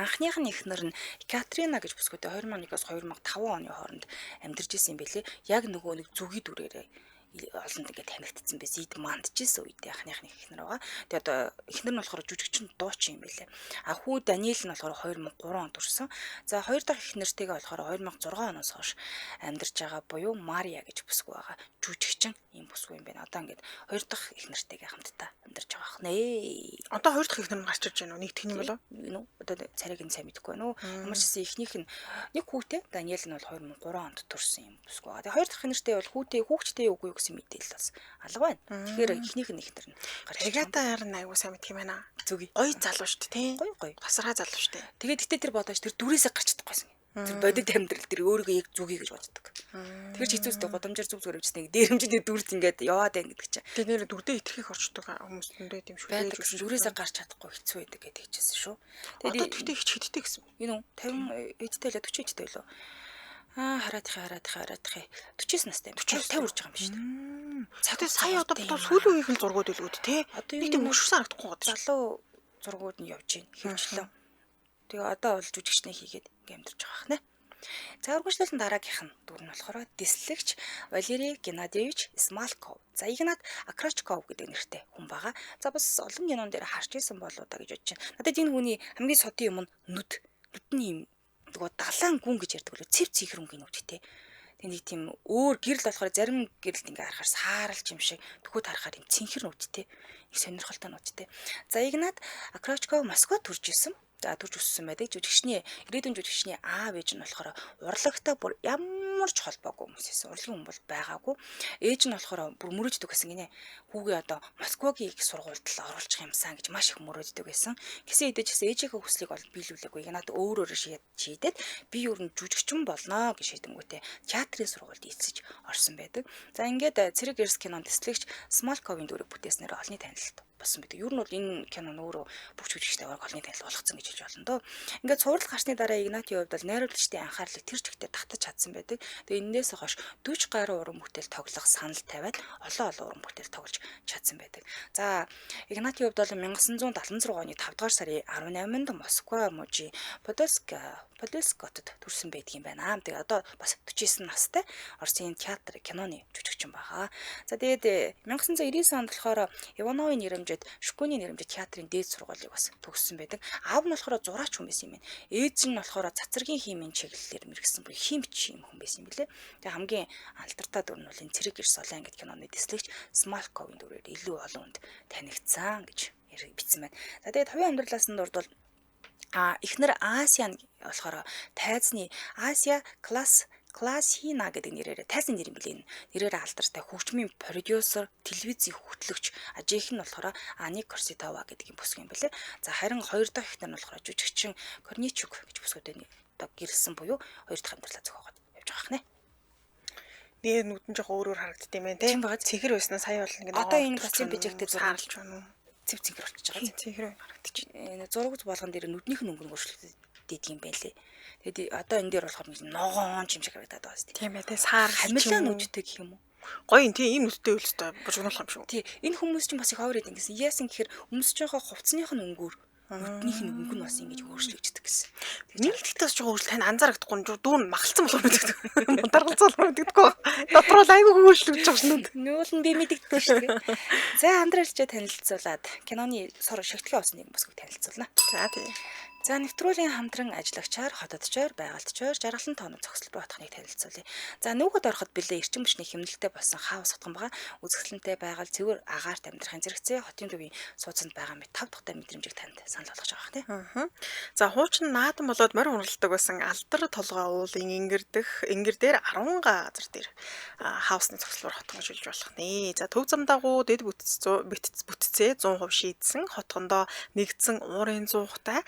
анхных нь эхнэр нь Катрина гэж бүсгүйтэй 2001-аас 2005 оны хооронд амьдарч исэн юм билээ. Яг нөгөө нэг зүгийн дүрээрээ олонд ингээд танигдсан байсан. Ид мандчихсан үед анхных нь эхнэр байгаа. Тэгээд одоо эхнэр нь болохоор жүжигчин дуучин юм билээ. А хүү Даниэл нь болохоор 2003 онд төрсөн. За хоёр дахь эхнэртэйгээ болохоор 2006 оноос хойш амьдарч байгаа буюу Мария гэж бүсгүй байгаа. Жүжигчин ийм бүсгүй юм байна. Одоо ингээд хоёр дахь эхнэртэйгээ хамтдаа амьдарч байгаа хнэ. Одоо хоёр дахь эхнэр нь гарч ирж байна уу? Нэг тэгнэ болов? Нү одоо царайг нь сайн мэдэхгүй байна уу? Ямар ч гэсэн эхнийх нь нэг хүүтэй Даниэл нь бол 2003 онд төрсөн юм бүсгүй байгаа. Тэгээ хоёр дахь эхнэртэй бол хүүтэй хүүхчтэй үгүй юу гэсэн мэдээлэл бас алга байна. Тэгэхээр эхнийх нь эхнэр нь гарч ирж байгаа. Бригада нь айгуу сайн мэдх юм байна. Зүгий. Гоё залуу шүү дээ, тийм. Гоё гоё. Тасархай залуу шүү дээ. Тэгээд гэтээ тэр бодооч тэр дүрээсээ гарч чадахгүйсэн. Тэр бодит амьдрал тэр өөрийгөө яг зүгий гэж боддог. Тэр ч хэцүүстэй гудамжаар зүг зүгээр явжсэн нэг дээрэмжний дүрд ингээд яваад байна гэдэг чинь. Тэр нэр дүрдээ итгэхийг орчдөг хүмүүс дүндээ тийм шүү. Байдаг гэсэн дүрээсээ гарч чадахгүй хэцүү байдаг гэдэг хэлжсэн шүү. Тэгээд тэгтээ хич хэдтэй гэсэн. Энэ үү 50 эдтэй лээ 40 эдтэй лөө. Аа хараадах 49 настай юм. 50 хүрж байгаа юм биш үү? Тэгээд сая одоо бодвол сүүлийн үеийнх нь зургууд үлгүүд те. Нэг тийм мөшгсөн харагдахгүй гэдэг. Залуу зургууд нь явж гин хөвчлөө. Тэгээ одоо бол жүжигчнээ хийгээд ингээм амьдарч байгаа хнэ. За өргөжлөлтөн дараагийнх нь дүр нь болохоор дислэгч Валерий Геннадьевич Смалков. За Игнат Акрачков гэдэг нэртэй хүн байгаа. За бас олон кинон дээр харж исэн болоо да гэж бодож байна. Надад энэ хүний хамгийн содын юм нь нүд. Нүдний юм нөгөө далайн гүн гэж ярьдаг лөө цэв цэнхэр өнгийн нүдтэй. Тэг нэг тийм өөр гэрэл болохоор зарим гэрэлд ингээ харахаар сааралч юм шиг төхөөд харахаар юм цэнхэр нүдтэй. Их сонирхолтой нүдтэй. За Игнат Акрачков Москвад төрж исэн. За төрж өссөн байдаг. Жүжигчний ирээдүйн жүжигчний аав ээж нь болохоор урлагтай бүр ямар ч холбоогүй хүмүүс байсан. Урлагийн хүн бол байгаагүй. Ээж нь болохоор бүр мөрөөддөг гэсэн гинэ. Хүүгээ одоо Москвагийн их сургуульд л оруулчих юмсан гэж маш их мөрөөддөг байсан. Гэсэн хэдий ч гэсэн ээжийнхээ хүслийг бол биелүүлээгүй. Игнат өөр өөрөөр шийдээд би юу н жүжигчин болно гэж шийдэнгүүтээ театрын сургуульд элсэж орсон байдаг. За ингээд Цэрэг Эрс кинонд тэслэгч Смалковын дүрийг бүтээснээр олонний танилт болсон байдаг. Ер нь бол энэ кино нь өөрөө бүх жүжигчтэй бараг олонний танил болгоцсон гэж хэлж болно доо. Ингээд цуврал гарсны дараа Игнатийн хувьд бол найруулагчдын анхаарлыг тэр чигтээ татаж чадсан байдаг. Тэгээ энээс хойш 40 гаруй уран бүтээл тоглох санал тавиад олон олон уран бүтээл тоглож чадсан байдаг. За Игнатийн хувьд бол 1976 оны 5 дугаар сарын 18-нд Москва мужийн Подольск хотод төрсэн байдаг юм байна. Тэгээ одоо бас 49 настай Оросын театр киноны жүжигчин байгаа. За тэгээд 1999 онд болохоор Ивановын нэрэмжит Шүкүний нэрэмжит театрын дээд сургуулийг бас төгссөн байдаг. Аав нь болохоор зураач хүн байсан юм байна. Ээж нь болохоор цацрагийн химийн чиглэлээр мэргэсэн буюу химч юм хүн байсан юм билээ. Тэгээ хамгийн алдартай дүр нь бол энэ Цэрэг Эрс Олон ангид киноны дэслэгч Смалковын дүрээр илүү олон хүнд танигдсан гэж бичсэн байна. За тэгээд хувийн амьдралаас нь дурдвал эхнэр Асиан болохоор тайзны Асия Классина гэдэг нэрээр тайзны нэр юм билээ. Нэрээр алдартай хөгжмийн продюсер, телевизийн хөтлөгч, ажийнх нь болохоор Ани Корситова гэдэг юм бүсгүй юм билээ. За харин хоёр дахь эхнэр нь болохоор жүжигчин Корничук гэж бүсгүйтэй одоо гэрэлсэн буюу хоёр дахь амьдралаа зохиогоод явж байгаа хнэ. Нэр нүд нь жоох өөр өөр харагдд юм байна те. Цэнхэр байснаа сая бол ингэ одоо энэ гоцын бижигтэй зураг саарлж байна уу? Цэв цэнхэр болчихж байгаа. Цэнхэр харагдчих. Энэ зураг болгон дээр нүднийх нь өнгө нь өөрчлөгдөд юм байна лээ. Тэгээд одоо энэ дээр болохоор нэг ногоон юм шиг харагдаад байгаа шүү дээ. Тийм ээ, саар хамилаа нүдтэй гэх юм уу? Гоё юм тийм ийм нүдтэй үйл өстой бужигнуулах юм шүү. Тий, энэ хүмүүс чинь бас их ховор идэв гэсэн. Яасан гэхээр өмсөж байгаа хувцсных нь өнгөөр нүднийх нь өнгө нь бас ингэж өөрчлөгддөг гэсэн. Нэг тэгтээ бас жоо өөрчлөлт тань анзаарагдахгүй дүүн махалцсан болохоор мэддэг. Мундаргалцсан болохоор мэддэггүй. Дотор бол айгүй өөрчлөгдөж байгаа шнүүд. Нүүл нь би мэддэгдэг шүү дээ. За хамтралчаа танилцуулаад киноны сур шигтгэн авсан нэг бүсгүйг танилцуулна. За тий. За нэвтрүүлгийн хамтран ажиллагчаар хотодчоор байгальдчоор жаргалан тооног зохицолбор отхныг танилцуулъя. За нүгэд ороход бэлээ эрчим хүчний хэмнэлттэй болсон хаус хотхон байгаа. Үзэсгэлэнтэй байгаль цэвэр агаарт амьдрахын зэрэгцээ хотын төвийн сууцанд байгаа мэт тав дахьтай мэдрэмжийг танд санал болгож байгаа хэ. Аа. За хуучин наадам болоод морь хуралдаг байсан алдар толгой уулын ингэр дээр 10 га газар дээр хаусны зохицолбор хотхон шилж болох нэ. За төв зам дагуу дэд бүтцээ 100% шийдсэн хотгондоо нэгдсэн уурын зуухтай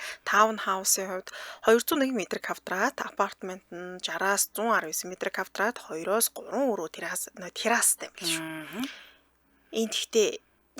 таун хаусын хувьд 201 метр квадрат, апартмент нь 60-аас 119 метр квадрат, 2-оос 3 өрөө террастай юм биш үү. Энд гэхдээ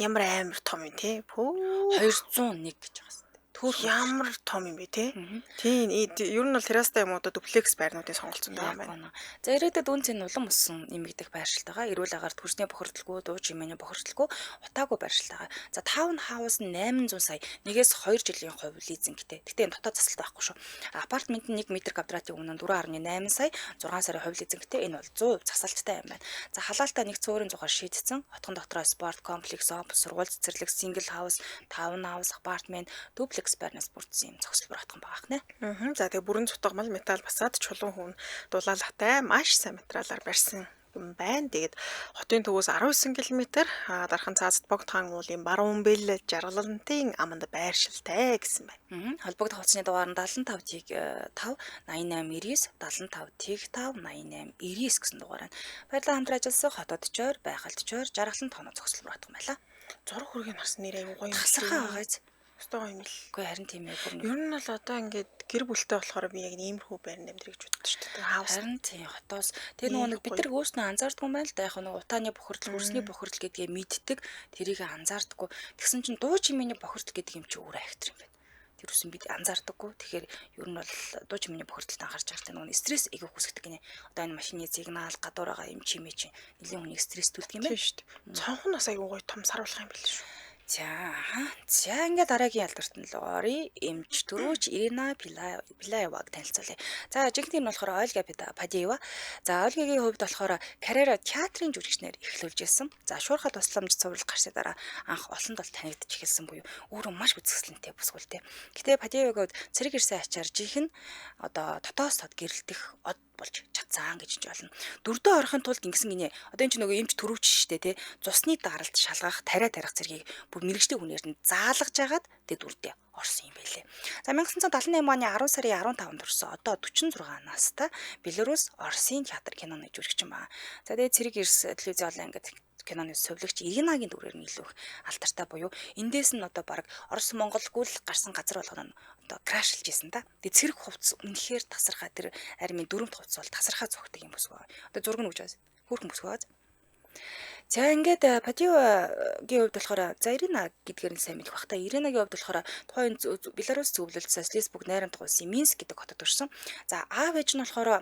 ямар амар том юм те. Пөө 201 гэж байгаа юм. Төөх ямар том юм бэ те. Тийм ер нь бол террастай юм уу одоо дуплекс байрнуудын сонголцсон байгаа юм байна. За ирээдүйд үн цэн улам өссөн нэмэгдэх байршилтайгаа эрүүл агаар төрсний бохирдолгүй, дуу чимээний бохирдолгүй, утаагүй байршилтайгаа. За таун хаус нь 800 сая 1-ээс 2 жилийн хувь лизингтэй. Гэтэ энэ дотоод засалт байхгүй шүү. Апартмент нь 1 метр квадратын үнэ нь 4.8 сая 6 сарын хувь лизингтэй. Энэ бол 100% засалттай юм байна. За халаалтаа нэг цөөрийн зугаар шийдсэн. Хотхон дотроо спорт комплекс, офис, сургууль цэцэрлэг, single house, town house, апартмент, дуплекс байрнаас бүрдсэн юм зохицолбор хотхон байгаа хнэ. Аа. За тэгээ бүрэн зутгамал металл басаад чулуун хүн дулаалгатай маш сайн материалаар барьсан юм байна. Тэгээд хотын төвөөс 19 км дархан цаазад Богдхан уулын баруун бэл жаргалантын аманд байршилтай гэсэн байна. Холбогдох утасны дугаар нь 75 5 88 99 75 5 88 99 гэсэн дугаар байна. Баярлалаа хамтран ажилласан хотодчоор, байгальдчоор, жаргалан тооноо зохицолбор хотхон байлаа. Зураг хөргийн харсан нэр аюу гоё юм. Тасархай байгаа биз? Өстой гоё юм л. Үгүй харин тийм ээ бүр. Ер нь бол одоо ингээд гэр бүлтэй болохоор би яг иймэрхүү байранд амьдрэх гэж боддог шүү дээ. Хаус. Харин тийм хотоос тэгээ нөгөө нэг бид нар өөрснөө анзаардгүй юм байна л да. Яг нөгөө утааны бохирдол, хөрсний бохирдол гэдгээ мэддэг. Тэрийг анзаардаггүй. Тэгсэн чинь дуу чимээний бохирдол гэдэг юм чи өөр айхтар юм байна. Тэр үсэн бид анзаардаггүй. Тэгэхээр ер нь бол дуу чимээний бохирдолд анхаарч байгаа нөгөө стресс айгүй хүсгдэг гинэ. Одоо энэ машины сигнал, гадуур байгаа юм чимээ чинь нэлийн хүнийг стресстүүлдэг юм байна шүү дээ. Цонх нь бас айгүй гоё том саруулах юм байл шүү. За ингээд дараагийн ялдартан л оръё. Эмч төрүүч Ирина Пилаеваг танилцуулъя. За жинхэнэ нь болохоор Ольга Падиева. За Ольгагийн хувьд болохоор карьераа театрын жүжигчнэр эхлүүлж ирсэн. За шуурхай тусламж цуврал гарсны дараа анх олонд бол танигдж эхэлсэн буюу өөрөө маш үзэсгэлэнтэй бүсгүйлтэй. Гэтэ Падиевагийн хувьд цэрэг ирсэн ачаар жинхэнэ одоо дотоос тод гэрэлтэх од болж чадсан гэж хэлж болно. Дүрдээ орохын тулд ингэсэн гинэ. Одоо энэ чинь нөгөө эмч төрүүч штэ тий. Цусны даралт шалгах, тариа тарих зэргийг бүр мэрэгжлийн хүнээр нь заалгаж агаад тэг дүрдээ орсон юм байлээ. За 1978 оны 10 сарын 15-нд төрсөн. Одоо 46 настай Беларусь Оросын театр киноны жүжигчин байна. За тэгээ цэрэг эрс телевизийн олон ангид киноны сувилагч Иринагийн дүрээр нь илүү их алдартай буюу эндээс нь одоо баг Орос Монголгүй л гарсан газар болгоно нь одоо крашлж исэн та. Тэгээ цэрэг хувцас үнэхээр тасархай тэр армийн дөрөвт хувцас бол тасархай зөгтөг юм бүсгүй. Одоо зураг нь үгж байгаа. Хөөрхөн бүсгүй байгаа. За ингээд Падиевагийн хувьд болохоор за Ирина гэдгээр нь сайн мэдэх бах та. Иринагийн хувьд болохоор тухайн Беларусь зөвлөлт социалист бүх найрамдах улсын Минск гэдэг хотод төрсөн. За аав ээж нь болохоор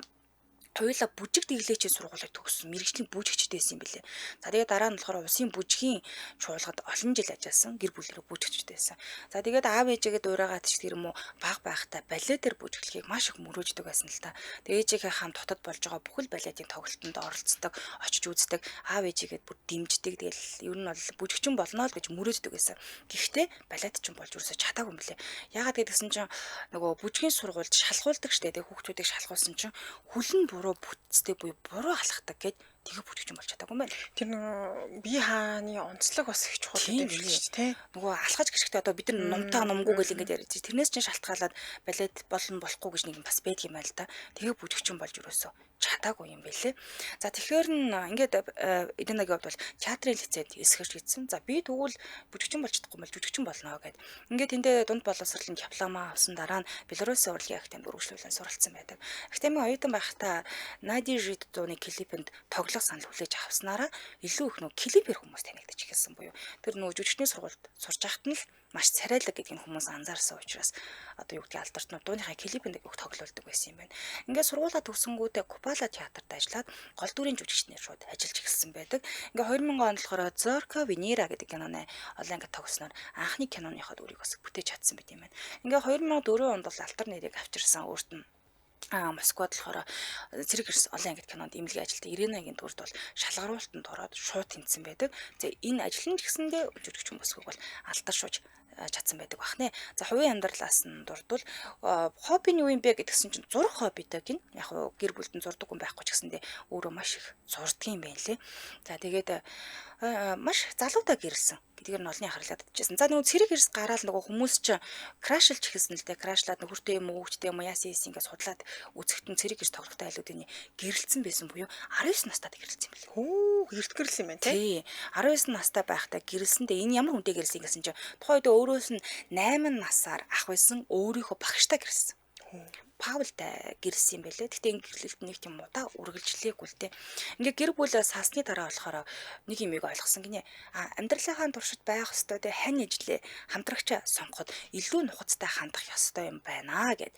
хоёулаа бүжиг дэглээчийн сургуулийг төгссөн. Мэргэжлийн бүжигчтэй байсан юм билээ. За тэгээд дараа нь болохоор улсын бүжгийн чуулгад олон жил ажилласан. Гэр бүлээрээ бүжигчтэй байсан. За тэгээд аав ээжигээ дуурайгаад ч тэр юм уу баг байхдаа балетээр бүжиглэхийг маш их мөрөөддөг байсан л та. Тэгээд ээжийнхээ хамт хотод болж байгаа бүхэл балетын тоглолтод оролцдог, очиж үздэг. Аав ээжигээ бүр дэмждэг. Тэгэл ер нь бол бүжигчин болно л гэж мөрөөддөг байсан. Гэхдээ балет ч болж өрсөж чадаагүй юм билээ. Яагаад гэдгсэн чинь нөгөө бүжгийн сургуульд шалгуулдаг штэ. Тэгээд хүүхдүүдийг шалгуулсан чинь хүлэн буруу бүтцтэй буюу буруу алхдаг гэд тэгээ бүжигчин болж чадаагүй юм байна. Тэр нөгөө бие хааны онцлог бас их чухал гэдэг юм шүү дээ, тий. Нөгөө алхаж гიშгтэй одоо бид нар нумтаа нумгүй гэл ингээд яриад. Тэрнээс чинь шалтгаалаад балет болно болохгүй гэж нэг юм бас байдаг юм байна л да. Тэгээ бүжигчин болж өрөөсөө чадаагүй юм бэлээ. За тэгэхээр нь ингээд Иринагийн хувьд бол театрын лицейд эсгэрч гидсэн. За би тэгвэл бүжигчин болж чадахгүй бол жүжигчин болно гэд. Ингээд тэндээ дунд боловсролын дипломаа авсан дараа нь Беларусын урлагийн академид үргэлжлүүлэн суралцсан байдаг. Академийн оюутан байхдаа Нади Жид дууны клипэнд тоглох санал хүлээж авснараа илүү их нөө клипээр хүмүүс танигдаж эхэлсэн буюу тэр нөө жүжигчний сургуульд сурж байхад нь л маш царайлаг гэдгийг хүмүүс анзаарсан учраас одоо юу гэдгийг алдартнууд дууныхаа клипэнд их тоглоулдаг байсан юм байна. Ингээд сургуулаа төгсөнгүүтээ Купала театрт ажиллаад гол дүрийн жүжигчнэр шууд ажиллаж эхэлсэн байдаг. Ингээд 2000 онд болохоор Зорка Венера гэдэг киноны олон ангид тогсноор анхны киноныхоо дүрийг бас бүтээж чадсан байт юм байна. Ингээд 2004 онд бол алтар нэрийг авчирсан өөрт нь Москвад болохоор цэрэг эрс олон ангид кинонд имлэгийн ажилтан Иринагийн дүрд бол шалгаруултанд ороод шууд тэнцсэн байдаг. За энэ ажил нь ч гэсэндээ жүжигчин бүсгүйг бол алдар шууж чадсан байдаг бахнэ. За хувийн амьдралаас нь дурдвал хобби нь юу юм бэ гэдгсэн чинь зурх хоббитой гин. Яг уу гэр бүлд нь зурдаг хүн байхгүй ч гэсэндээ өөрөө маш их зурдаг юм байна лээ. За тэгээд маш залуудаа гэрэлсэн гэдгээр нь олонний анхаарлаа татчихсан. За нөгөө цэрэг эрс гараал нөгөө хүмүүс чинь крашлж эхэлсэн л дээ. Крашлаад нөхөртэй юм уу, хүүхдтэй юм уу, яасан ийс ингээд судлаад үзэхэд нь цэрэг эрс тоглохтой айлуудын гэрэлцэн байсан буюу 19 настай гэрэлцсэн юм билээ. Хөө, эрт гэрэлсэн юм байна тий. 19 настай байхдаа гэрэлсэндээ энэ ямар хүнтэй гэрэлсэн гэсэн чинь тухайн үед өөрөөс нь 8 насаар ах байсан өөрийнхөө багштай гэрэлсэн. Паултай гэрэлсэн юм байлээ. Гэхдээ энэ гэрлэлт нэг тийм удаа үргэлжлээгүй л дээ. Ингээ гэр бүл сасны дараа болохоор нэг юмыг ойлгосон гинэ. А амьдралынхаа туршид байх ёстой те хань ижлээ хамтрагчаа сонгоход илүү нухацтай хандах ёстой юм байна гэд.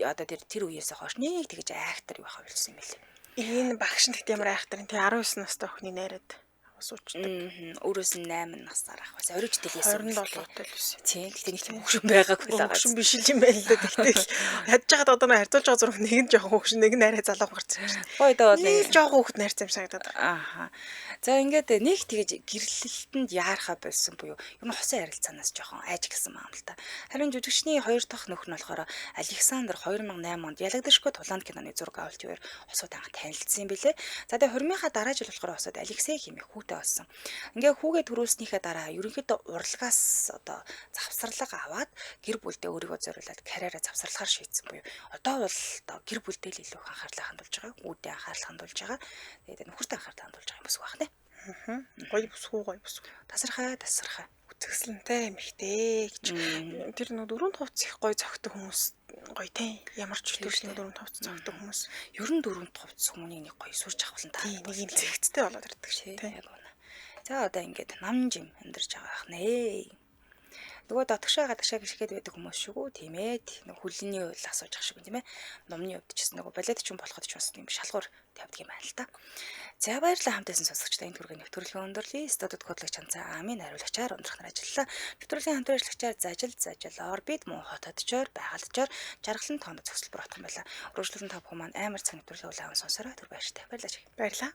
Одоо тэр үеэс хойш нэг тэгж айхтар юу хавлсан юм байлээ. Энэ багш нь тэгт ямар айхтар юм те 19 настай охины найраад суучдаг. Өөрөөс нь 8 насаар ах байсан. Оройч дэлээсэн. 27-тай л байсан. Тийм. Гэтэ нэг тийм хөгшин байгаагүй л байгаа. Хөгшин биш л юм байна л да. Тэгтэл ядж байгаад одоо нэг харьцуулж байгаа зураг нэг нь жоохон хөгшин, нэг нь арай залуу гарсан юм шиг. Гоё доо бол нэг жоохон хөхт найрцсан юм санагдаад байна. Ааха. За ингээд нэг тэгэж гэрлэлтэнд яархаа болсон буюу ер нь хосын харилцаанаас жоохон айж гисэн юм л та. Харин жүжигчний хоёр дахь нөхөр нь болохоор Александр 2008 онд ялагдашгүй Тулаанд киноны зураг авалт үеэр хосууд анх танилцсан юм билээ. За тэгээ хормынхаа дараа жил болохоор хосууд Алексей хэмээх хүүтэй болсон. Ингээ хүүгээ төрүүлснийхээ дараа ерөнхийдөө урлагаас одоо завсарлага аваад гэр бүлдээ өөрийгөө зориулаад карьераа завсарлахаар шийдсэн буюу одоо бол одоо гэр бүлдээ л илүү их анхаарлаа хандуулж байгаа, үүдээ анхаарал хандуулж байгаа. Тэгээд нөхөртөө анхаарлаа хандуулж байгаа юм бүсгүй байна. Гоё бүсгүй, гоё бүсгүй. Тасархай, тасархай. Үзэсгэлэнтэй эмэгтэй гэж. Тэр нэг дөрөв хувцас их гоё зөгтөх хүмүүс гоё те. Ямар ч төрлийн дөрөв хувцас зөгтөх хүмүүс. Ер нь дөрөв хувцас хүмүүний нэг гоё сүрж авахлан таа. Нэг юм зэгцтэй болоод ирдэг шээ те. Яг үнэ. За одоо ингээд нам жим амьдарч байгаа ах нэ. Нөгөө дотгошоо гадагшаа гიშгээд байдаг хүмүүс шүүгүү тийм ээ. Нөгөө хүлний үйл асууж ах шиг тийм ээ. Номны хувьд ч гэсэн нөгөө балет ч юм болоход ч бас тийм шалгуур тавьдаг юм байна л та. За баярлалаа хамт байсан сонсогчдоо энэ түргийн нэвтрүүлгийн өндөрлөе. Студид кодлогч Чанцаа Амийн хариулагчаар өндрөх нар ажиллалаа. Нэвтрүүлгийн хамтран ажиллагчаар зажил орбит мөн хотодчоор байгальчоор жаргалан тоонд зөксөл бүр отхон байлаа. Үргэлжлүүлэн та бүхэн маань амар цаг нэвтрүүлгээ улаан сонсороо түр баяртай. Баярлалаа. Баярлалаа.